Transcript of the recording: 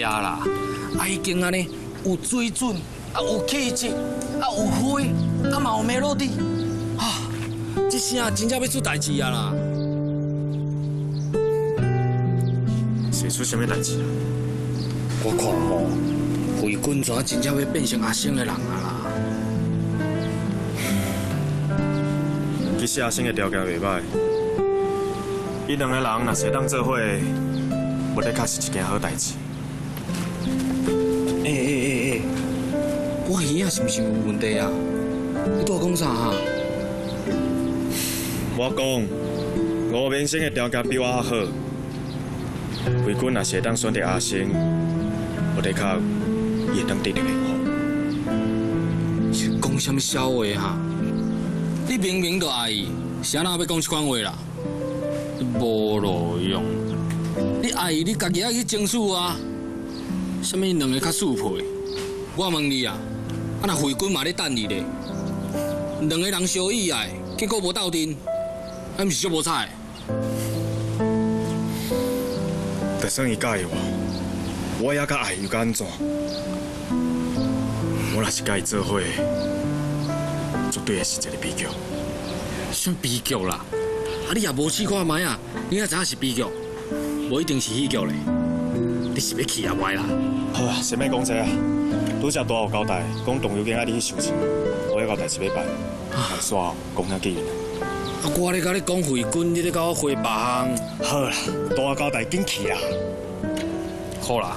啊啦，啊已經按呢有水準，啊有氣質，啊有花，啊嘛有 melody，啊，這聲真正欲出代誌啊啦！是出啥物代誌啊？我看吼，慧君怎真正欲變成阿星的人啊啦！其實阿星的條件袂䆀，𪜶兩個人若是會當做伙，無的確是一件好代誌。欸欸欸欸，我耳仔是毋是有問題啊？你拄仔講啥啊？我講，吳明星的條件比我較好，慧君若是會當選擇阿星，無的確伊會當得著幸福。是講啥物痟話哈？你明明就愛伊，是按怎欲講這款話啦？你無路用，你愛伊，你家己愛去爭取啊！啥物兩个較速配？我問你啊，啊若慧君嘛咧等你咧，兩个人相意愛，結果無鬥陣，啊毋是足無彩？就算伊佮意我，我也較愛又欲按怎？我若是佮伊做伙，絕對會是一个悲劇。啥悲劇啦？啊你也無試看覓啊？你哪知影是悲劇？無一定是喜劇咧。你是欲去抑袂啦？好啊，先莫講這啊。拄才大有交代，講動油間愛你去收錢，我猶有代誌欲辦，煞講遐緊。啊，我咧共你講慧君，你咧共我回別項。好啦，大有交代，緊去啦。好啦。